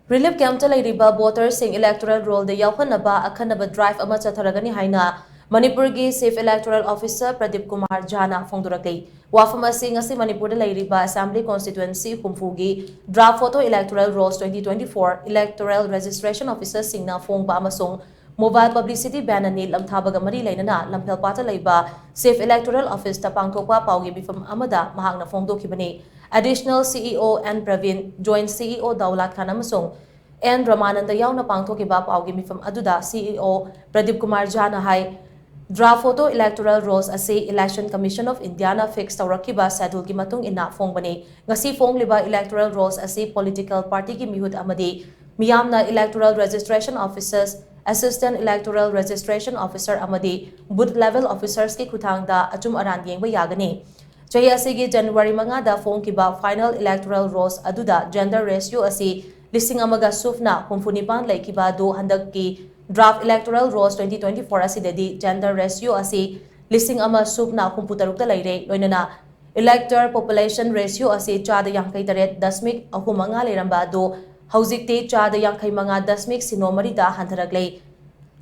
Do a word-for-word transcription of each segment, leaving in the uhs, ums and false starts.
Relief camp ꯇ ꯂꯩꯔꯤꯕ voter ꯁꯤꯡ electoral roll ꯗ ꯌꯥꯎꯍꯟꯅꯕ ꯑꯈꯟꯅꯕ drive ꯑꯃ ꯆꯠꯊꯔꯒꯅꯤ ꯍꯥꯏꯅ ꯃꯅꯤꯄꯨꯔꯒꯤ Chief Electoral Officer Pradeep Kumar ꯖꯥꯅ ꯐꯣꯡꯗꯣꯔꯛꯂꯤ꯫ ꯋꯥꯐꯝ ꯑꯁꯤ ꯉꯁꯤ ꯃꯅꯤꯄꯨꯔꯗ ꯂꯩꯔꯤꯕ Assembly Constituency ꯍꯨꯝꯐꯨꯒꯤ draft photo electoral rolls twenty twenty-four electoral registration officer ꯁꯤꯡꯅ ꯐꯣꯡꯕ ꯑꯃꯁꯨꯡ mobile publicity ban ꯑꯅꯤ ꯂꯝꯊꯥꯕꯒ ꯃꯔꯤ ꯂꯩꯅꯅ ꯂꯝꯐꯦꯜꯄꯥꯠꯇ ꯂꯩꯕ Chief Electoral Office ꯇ ꯄꯥꯡꯊꯣꯛꯄ ꯄꯥꯎꯒꯤ ꯃꯤꯐꯝ ꯑꯃꯗ ꯃꯍꯥꯛꯅ ꯐꯣꯡꯗꯣꯛꯈꯤꯕꯅꯤ꯫ Additional C E O N Praveen, Joint C E O Daulat Khan ꯑꯃꯁꯨꯡ N ꯔꯃꯥꯅꯟꯗ ꯌꯥꯎꯅ ꯄꯥꯡꯊꯣꯛꯈꯤꯕ ꯄꯥꯎꯒꯤ ꯃꯤꯐꯝ ꯑꯗꯨꯗ C E O Pradeep Kumar ꯖꯥꯅ ꯍꯥꯏ, draft photo electoral rolls ꯑꯁꯤ Election Commission of India ꯅ fix ꯇꯧꯔꯛꯈꯤꯕ schedule ꯒꯤ ꯃꯇꯨꯡ ꯏꯟꯅ ꯐꯣꯡꯕꯅꯤ꯫ ꯉꯁꯤ ꯐꯣꯡꯂꯤꯕ electoral rolls ꯑꯁꯤ political party ꯒꯤ ꯃꯤꯍꯨꯠ ꯑꯃꯗꯤ ꯃꯤꯌꯥꯝꯅ electoral registration officers, assistant electoral registration officer ꯑꯃꯗꯤ booth level officers ꯀꯤ ꯈꯨꯠꯊꯥꯡꯗ ꯑꯆꯨꯝ ꯑꯔꯥꯟ ꯌꯦꯡꯕ ꯌꯥꯒꯅꯤ꯫ ꯆꯍꯤ ꯑꯁꯤꯒꯤ January ꯃꯉꯥꯗ ꯐꯣꯡꯈꯤꯕ final electoral rolls ꯑꯗꯨꯗ gender ratio ꯑꯁꯤ ꯂꯤꯁꯤꯡ ꯑꯃꯒ ꯁꯨꯞꯅ ꯍꯨꯝꯐꯨ ꯅꯤꯄꯥꯟ ꯂꯩꯈꯤꯕ ꯑꯗꯨ ꯍꯟꯗꯛꯀꯤ draft electoral rolls twenty twenty-four ꯑꯁꯤꯗꯗꯤ gender ratio ꯑꯁꯤ ꯂꯤꯁꯤꯡ ꯑꯃ ꯁꯨꯞꯅ ꯍꯨꯝꯐꯨ ꯇꯔꯨꯛꯇ ꯂꯩꯔꯦ꯫ ꯂꯣꯏꯅꯅ elector population ratio ꯑꯁꯤ ꯆꯥꯗ ꯌꯥꯡꯈꯩ ꯇꯔꯦꯠ ꯗꯁꯃꯤꯛ ꯑꯍꯨꯝ ꯃꯉꯥ ꯂꯩꯔꯝꯕ ꯑꯗꯨ ꯍꯧꯖꯤꯛꯇꯤ ꯆꯥꯗ ꯌꯥꯡꯈꯩ ꯃꯉꯥ ꯗꯁꯃꯤꯛ ꯁꯤꯅꯣ ꯃꯔꯤꯗ ꯍꯟꯊꯔꯛꯂꯦ꯫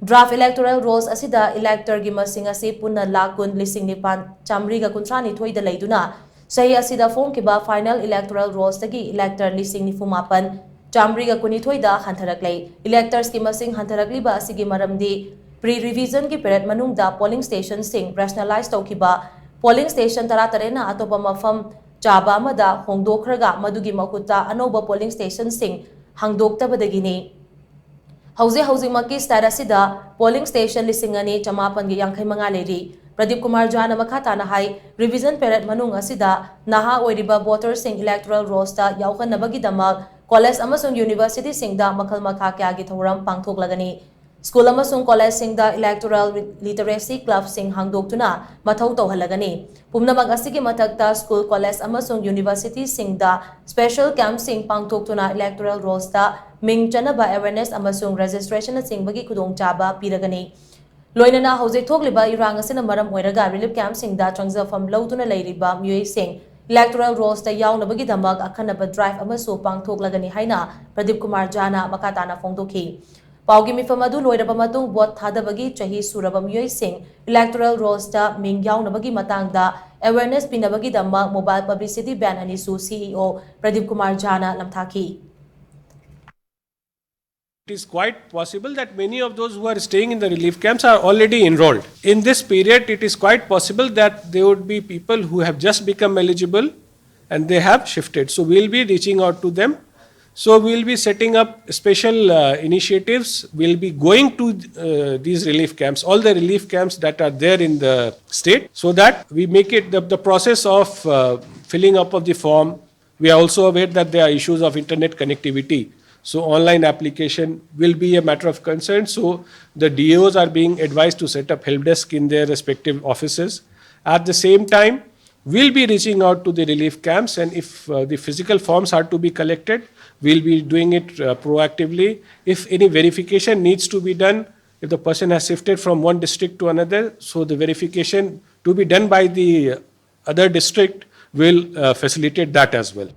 Draft electoral rolls ꯑꯁꯤꯗ elector ꯒꯤ ꯃꯁꯤꯡ ꯑꯁꯤ ꯄꯨꯟꯅ ꯂꯥꯈ ꯀꯨꯟ ꯂꯤꯁꯤꯡ ꯅꯤꯄꯥꯟ ꯆꯥꯃꯔꯤꯒ ꯀꯨꯟꯊ꯭ꯔꯥ ꯅꯤꯊꯣꯏꯗ ꯂꯩꯗꯨꯅ, ꯆꯍꯤ ꯑꯁꯤꯗ ꯐꯣꯡꯈꯤꯕ final electoral rolls ꯇꯒꯤ elector ꯂꯤꯁꯤꯡ ꯅꯤꯐꯨ ꯃꯥꯄꯟ ꯆꯥꯃꯔꯤꯒ ꯀꯨꯟꯅꯤꯊꯣꯏꯗ ꯍꯟꯊꯔꯛꯂꯦ꯫ Electors ꯀꯤ ꯃꯁꯤꯡ ꯍꯟꯊꯔꯛꯂꯤꯕ ꯑꯁꯤꯒꯤ ꯃꯔꯝꯗꯤ pre revision ꯒꯤ period ꯃꯅꯨꯡꯗ polling station ꯁꯤꯡ rationalize ꯇꯧꯈꯤꯕ, polling station ꯇꯔꯥꯇꯔꯦꯠꯅ ꯑꯇꯣꯞꯄ ꯃꯐꯝ ꯆꯥꯕ ꯑꯃꯗ ꯍꯣꯡꯗꯣꯛꯈ꯭ꯔꯒ ꯃꯗꯨꯒꯤ ꯃꯍꯨꯠꯇ ꯑꯅꯧꯕ polling station ꯁꯤꯡ ꯍꯥꯡꯗꯣꯛꯇꯕꯗꯒꯤꯅꯤ꯫ ꯍꯧꯖꯤꯛ ꯍꯧꯖꯤꯛꯃꯛꯀꯤ state ꯑꯁꯤꯗ polling station ꯂꯤꯁꯤꯡ ꯑꯅꯤ ꯆꯃꯥꯄꯟꯒ ꯌꯥꯡꯈꯩ ꯃꯉꯥ ꯂꯩꯔꯤ꯫ ꯄ꯭ꯔꯗꯤꯞ ꯀꯨꯃꯥꯔ ꯖꯥꯅ ꯃꯈꯥ ꯇꯥꯅ ꯍꯥꯏ, revision period ꯃꯅꯨꯡ ꯑꯁꯤꯗ ꯅꯍꯥ ꯑꯣꯏꯔꯤꯕ voter ꯁꯤꯡ electoral rolls ꯇ ꯌꯥꯎꯍꯟꯅꯕꯒꯤꯗꯃꯛ college ꯑꯃꯁꯨꯡ university ꯁꯤꯡꯗ ꯃꯈꯜ ꯃꯈꯥ ꯀꯌꯥꯒꯤ ꯊꯧꯔꯝ ꯄꯥꯡꯊꯣꯛꯂꯒꯅꯤ꯫ School ꯑꯃꯁꯨꯡ college ꯁꯤꯡꯗ electoral literacy club ꯁꯤꯡ ꯍꯥꯡꯗꯣꯛꯇꯨꯅ ꯃꯊꯧ ꯇꯧꯍꯜꯂꯒꯅꯤ꯫ ꯄꯨꯝꯅꯃꯛ ꯑꯁꯤꯒꯤ ꯃꯊꯛꯇ school, college ꯑꯃꯁꯨꯡ university ꯁꯤꯡꯗ special camp ꯁꯤꯡ ꯄꯥꯡꯊꯣꯛꯇꯨꯅ electoral rolls ꯇ ꯃꯤꯡ ꯆꯟꯅꯕ awareness ꯑꯃꯁꯨꯡ registration ꯅꯆꯤꯡꯕꯒꯤ ꯈꯨꯗꯣꯡꯆꯥꯕ ꯄꯤꯔꯒꯅꯤ꯫ ꯂꯣꯏꯅꯅ ꯍꯧꯖꯤꯛ ꯊꯣꯛꯂꯤꯕ ꯏꯔꯥꯡ ꯑꯁꯤꯅ ꯃꯔꯝ ꯑꯣꯏꯔꯒ relief camp ꯁꯤꯡꯗ ꯆꯪꯖꯐꯝ ꯂꯧꯗꯨꯅ ꯂꯩꯔꯤꯕ ꯃꯤꯑꯣꯏꯁꯤꯡ Electoral rolls ꯇ ꯌꯥꯎꯅꯕꯒꯤꯗꯃꯛ ꯑꯈꯟꯅꯕ drive ꯑꯃꯁꯨ ꯄꯥꯡꯊꯣꯛꯂꯒꯅꯤ ꯍꯥꯏꯅ ꯄ꯭ꯔꯗꯤꯞ ꯀꯨꯃꯥꯔ ꯖꯥꯅ ꯃꯈꯥ ꯇꯥꯅ ꯐꯣꯡꯗꯣꯛꯈꯤ꯫ ꯄꯥꯎꯒꯤ ꯃꯤꯐꯝ ꯑꯗꯨ ꯂꯣꯏꯔꯕ ꯃꯇꯨꯡ vote ꯊꯥꯗꯕꯒꯤ ꯆꯍꯤ ꯁꯨꯔꯕ ꯃꯤꯑꯣꯏꯁꯤꯡ electoral rolls ꯇ ꯃꯤꯡ ꯌꯥꯎꯅꯕꯒꯤ ꯃꯇꯥꯡꯗ awareness ꯄꯤꯅꯕꯒꯤꯗꯃꯛ mobile publicity van ꯑꯅꯤꯁꯨ C E O Pradeep Kumar ꯖꯥꯅ ꯂꯝꯊꯥꯈꯤ꯫ It is quite possible that many of those who are staying in the relief camps are already enrolled. In this period, it is quite possible that there would be people who have just become eligible and they have shifted. So we'll be reaching out to them. So we'll be setting up special uh, initiatives. We'll be going to uh, these relief camps, all the relief camps that are there in the state, so that we make it the, the process of uh, filling up of the form. We are also aware that there are issues of internet connectivity. So online application will be a matter of concern. So the D Os are being advised to set up help desk in their respective offices. At the same time, we'll be reaching out to the relief camps, and if uh, the physical forms are to be collected, we'll be doing it uh, proactively. If any verification needs to be done, if the person has shifted from one district to another, so the verification to be done by the other district will uh, facilitate that as well.